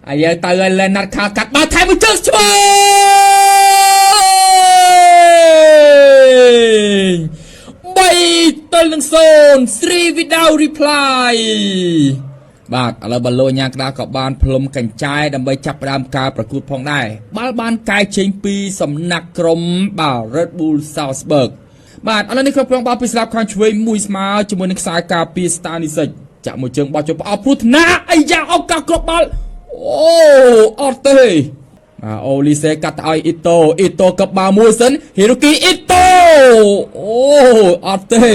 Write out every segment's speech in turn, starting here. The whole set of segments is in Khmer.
អាយទៅឲ្យលែណាត់ខាកាត់បាល់ថែមមួយជើងឆ្វេង3-0ស្រីវីដាវ reply បាទឥឡូវបាឡូញ៉ាក្តារក៏បានផ្លុំកញ្ចែដើម្បីចាប់ផ្ដើមការប្រកួតផងដែរបាល់បានកែចេញពីសំណាក់ក្រុមបាទ Red Bull Salzburg បាទឥឡូវនេះគ្រប់គ្រងបាល់ពីស្លាប់ខាងឆ្វេងមួយស្មើជាមួយនឹងខ្សែការពារ Stanisic ចាក់មួយជើងបោះចូលប្រអប់ព្រោះថ្នាក់អាយ៉ាឱកាសគ្រាប់បាល់អូអត់ទេបាទអូលីសេកាត់ទៅឲ្យអ៊ីតូអ៊ីតូកັບបាល់មួយសិនហ៊ីរូគីអ៊ីតូអូអត់ទេ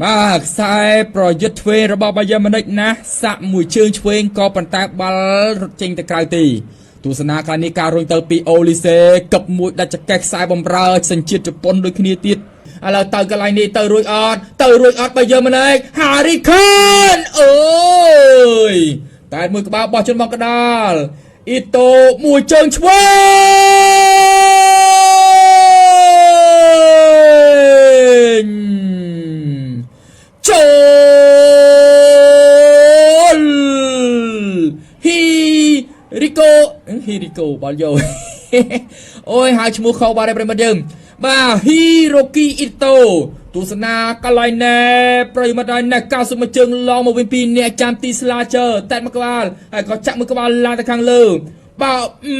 បាទខ្សែប្រយុទ្ធឆ្វេងរបស់បាយម៉ានិកណាសាក់មួយជើងឆ្វេងក៏ប៉ុន្តែបាល់រត់ចេញទៅក្រៅទីទស្សនាកាលនេះការរុញទៅពីអូលីសេកឹបមួយដាច់ចកេះខ្សែបំរើសញ្ជាតិជប៉ុនដូចគ្នាទៀតឥឡូវទៅកន្លែងនេះទៅរួចអត់ទៅរួចអត់បាយម៉ានិកហារីខេនអើយតែមួយក្បាលបោះជន់មកកដាលអ៊ីតូមួយជើងឆ្វេង ចូលហ៊ីរីកូហ៊ីរីកូបាល់យោ អូយហៅឈ្មោះខុសបាទប្រិមត្តយើងបាទហ៊ីរ៉ូគីអ៊ីតូទស្សនាកន្លែងណែប្រិមត្តហើយណែកៅសុំជើងឡងមកវិញពីអ្នកចាំទីស្លាជើតែមួយក្បាលហើយក៏ចាក់មួយក្បាលឡើងទៅខាងលើបាទអឺ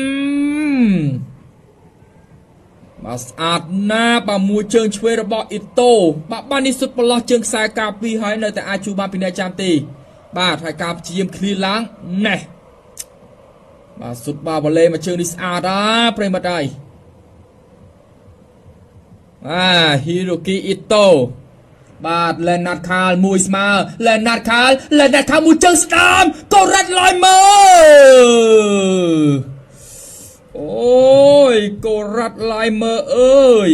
បាទស្អាតណាស់បាទមួយជើងឆ្វេងរបស់អ៊ីតូបាទបាននេះសុទ្ធប្រឡោះជើងខ្សែការពីរហើយនៅតែអាចជួបានពីអ្នកចាំទីបាទហើយការព្យាយាមឃ្លៀឡើងណេះបាទសុទ្ធបាវ៉ាឡេមួយជើងនេះស្អាតណាប្រិមត្តហើយបាទហ៊ីរ៉ូគីអ៊ីតូបាទលែណាត់ខាលមួយស្មើលែណាត់ខាលលែណាត់ខាលមួយជើងស្ដាមកូរ៉ាត់ឡយមើអូយកូរ៉ាត់ឡៃមើអើយ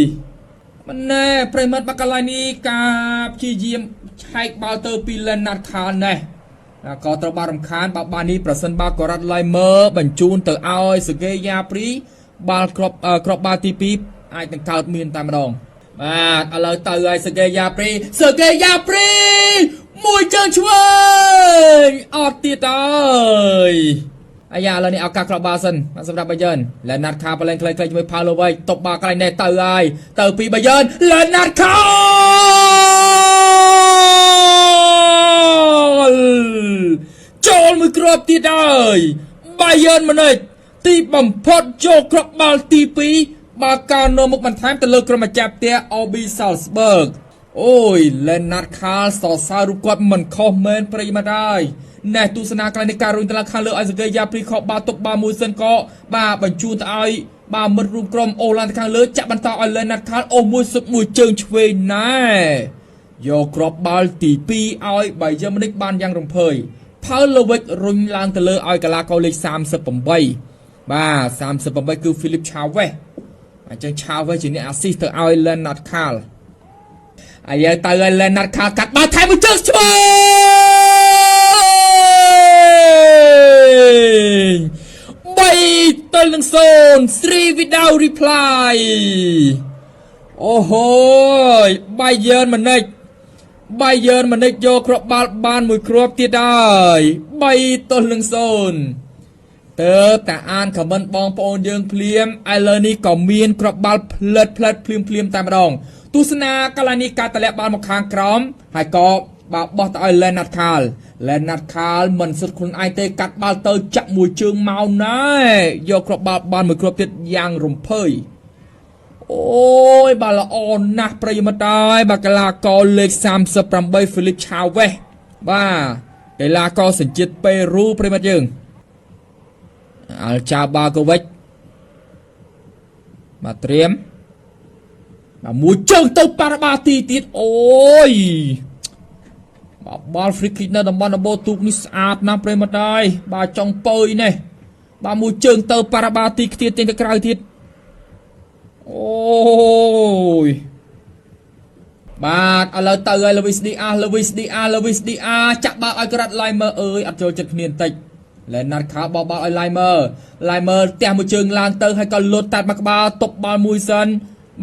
មិនណែប្រិមត្តបាក់កន្លែងនេះការព្យាយាមឆែកបាល់ទៅពីលែណាត់ខាលណែក៏ត្រូវបានរំខានបើបាននេះប្រសិនបើកូរ៉ាត់ឡៃមើបញ្ជូនទៅឲ្យសកេយ៉ាព្រីបាល់គ្រាប់គ្រាប់បាល់ទី2អាចនឹងកើតមានតែម្ដងបាទឥឡូវទៅឲ្យសកេយ៉ាព្រីសកេយ៉ាព្រីមួយជើងឆ្វេងអត់ទៀតហើយ អាយ៉ាឥឡូវនេះឱកាសគ្រាប់បាល់សិនបាទសម្រាប់បាយឺនលែណាត់ខាបលែងខ្លីៗជាមួយផាឡូវៃតបបាល់កន្លែងនេះទៅហើយទៅពីបាយឺនលែណាត់ខាលចូលមួយគ្រាប់ទៀតហើយបាយឺនម៉ានិចទីបំផុតចូលគ្រាប់បាល់ទី2បើការនាំមុខបន្ថែមទៅលើក្រុមម្ចាស់ផ្ទះ OB Salzburg អូយលែណាត់ខាលសរសើររូបគាត់មិនខុសមែនប្រិយមិត្តហើយណែទស្សនាកន្លែងនេះការរុញទៅឡើងខាងលើឲ្យសកេយ៉ាព្រីខបាល់ទុកបាល់មួយសិនក៏បាទបញ្ជូនទៅឲ្យបាទមិត្តរួមក្រុមអូឡានទៅខាងលើចាក់បន្តឲ្យលែណាត់ខាលអូមួយសុទ្ធមួយជើងឆ្វេងណែយកគ្រាប់បាល់ទី2ឲ្យបាយឺម៉ានិកបានយ៉ាងរំភើយផៅឡូវិចរុញឡើងទៅលើឲ្យកីឡាករលេខ38បាទ38គឺហ្វីលីបឆាវេសអញ្ចឹងឆាវេសជាអ្នកអាស៊ីសទៅឲ្យលែណាត់ខាល អាយទៅឲ្យលែណាត់ខាលកាត់បាល់ថែមមួយជើងឆ្វេង3-0ស្រីវីដាវ reply អូហូយបាយឺនម៉ានិចបាយឺនម៉ានិចយកគ្រាប់បាល់បានមួយគ្រាប់ទៀតហើយ3-0តើតាអានខមមិនបងប្អូនយើងភ្លាមឥឡូវនេះក៏មានគ្រាប់បាល់ផ្លិតផ្លិតភ្លាមភ្លាមតែម្ដងទស្សនាកន្លែងនេះការតម្លាក់បាល់មកខាងក្រោមហើយក៏បាទបោះទៅឲ្យលែណាត់ខាលលែណាត់ខាលមិនសុទ្ធខ្លួនឯងទេកាត់បាល់ទៅចាក់មួយជើងមកណែយកគ្រាប់បាល់បានមួយគ្រាប់ទៀតយ៉ាងរំភើយអូយបាទល្អណាស់ប្រិយមិត្តហើយបាទកីឡាករលេខ38ហ្វីលីបឆាវេសបាទកីឡាករសញ្ជាតិប៉េរូប្រិយមិត្តយើងអាល់ចាបាកូវិចបាទត្រៀមបាទមួយជើងទៅប៉ារ៉ាបាទីទៀតអូយបាទបាល់ free kick នៅតំបន់ដំបូលទូកនេះស្អាតណាស់ប្រិមត្តហើយបាទចុងពើយនេះបាទមួយជើងទៅប៉ារ៉ាបាទីខ្ទាតចេញទៅក្រៅទៀតអូយបាទឥឡូវទៅហើយលវីសឌីអាលវីសឌីអាលវីសឌីអាចាក់បាល់ឲ្យក្រាត់ឡៃមើអើយអត់ចូលចិត្តគ្នាបន្តិចលែណាត់ខាបោះបាល់ឲ្យឡៃមើឡៃមើផ្ទះមួយជើងឡើងទៅហើយក៏លុតតាត់មកក្បាលទប់បាល់មួយសិន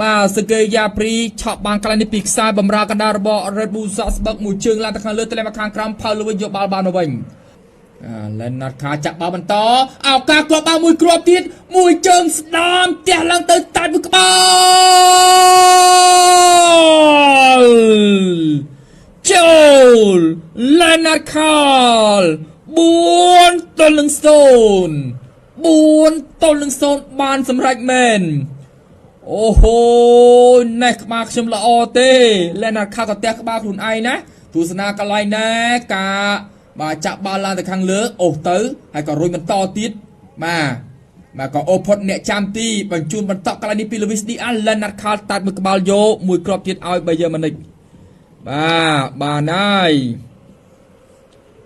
បាទសកេយ៉ាព្រីឆក់បានកន្លែងនេះពីខ្សែបំរើកណ្ដាលរបស់ Red Bull Salzburg មួយជើងឡើងទៅខាងលើទម្លាក់មកខាងក្រោមផៅលវិញយកបាល់បានមកវិញ អាឡែនណាត់ខាចាក់បាល់បន្តឱកាសគ្រាប់បាល់មួយគ្រាប់ទៀតមួយជើងស្ដាំទះឡើងទៅតាច់មួយក្បាលចូលឡែនណាត់ខាល4-0 4-0បានសម្រេចមែនអូហូនេះក្បាលខ្ញុំល្អទេលែណាត់ខាក៏ទះក្បាលខ្លួនឯងណាទស្សនាកន្លែងណាការបាទចាក់បាល់ឡើងទៅខាងលើអូសទៅហើយក៏រុញបន្តទៀតបាទបាទក៏អូផុតអ្នកចាំទីបញ្ជូនបន្តកន្លែងនេះពីលូវីសឌីអាលែណាត់ខាលតាត់មួយក្បាលយកមួយគ្រាប់ទៀតឲ្យបាយឺម៉ានិចបាទបានហើយ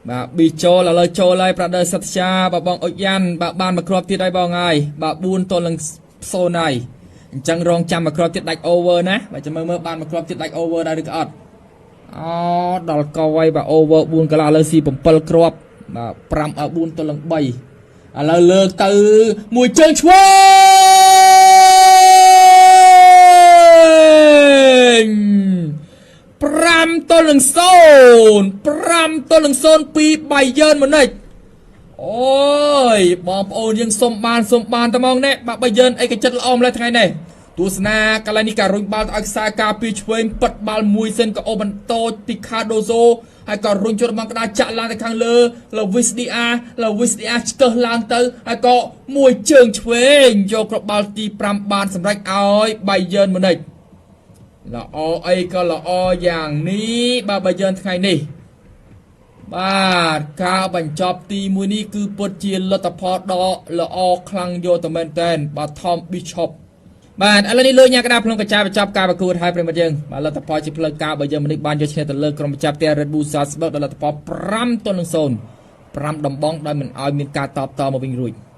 បាទប៊ីចូលឥឡូវចូលហើយប្រាដឺសត្យាបាទបងអុចយ៉ាន់បាទបានមួយគ្រាប់ទៀតហើយបងហើយបាទ4-0ហើយអញ្ចឹងរងចាំមួយគ្រាប់ទៀតដាច់ over ណាបាទចាំមើលមើលបានមួយគ្រាប់ទៀតដាច់ over ដែរឬក៏អត់អូដល់កហើយបាទ over 4កន្លះឥឡូវស៊ី7គ្រាប់បាទ5ឲ្យ4-3ឥឡូវលើកទៅមួយជើងឆ្វេង5-0 5-0ពីបាយឺនម៉ូនិចអូយបងប្អូនយើងសុំបានសុំបានតែមកនេះបាទបាយឺនអីក៏ចិត្តល្អម្ល៉េះថ្ងៃនេះទស្សនាកន្លែងនេះការរុញបាល់ទៅឲ្យខ្សែការពីឆ្វេងប៉ិតបាល់មួយសិនក៏អូបន្តទីខាដូសូហើយក៏រុញចូលមកក្តារចាក់ឡើងទៅខាងលើលវីសឌីអាលវីសឌីអាឆ្កឹះឡើងទៅហើយក៏មួយជើងឆ្វេងយកគ្រាប់បាល់ទី5បានសម្រេចឲ្យបាយឺនម៉ូនិចល្អអីក៏ល្អយ៉ាងនេះបាទបាយឺនថ្ងៃនេះបាទការបញ្ចប់ទី1នេះគឺពិតជាលទ្ធផលដ៏ល្អខ្លាំងយកតែមែនតែនបាទថមប៊ីឈប់បាទឥឡូវនេះលើញ៉ាកដាភ្លុងកញ្ចាបញ្ចប់ការប្រកួតហើយប្រិមត្តយើងបាទលទ្ធផលជាផ្លូវការបើយើងមិននេះបានយកឈ្នះទៅលើក្រុមបញ្ចប់ផ្ទះ Red Bull Salzburg ដល់លទ្ធផល5-0 5ដំបងដោយមិនឲ្យមានការតបតមកវិញរួច។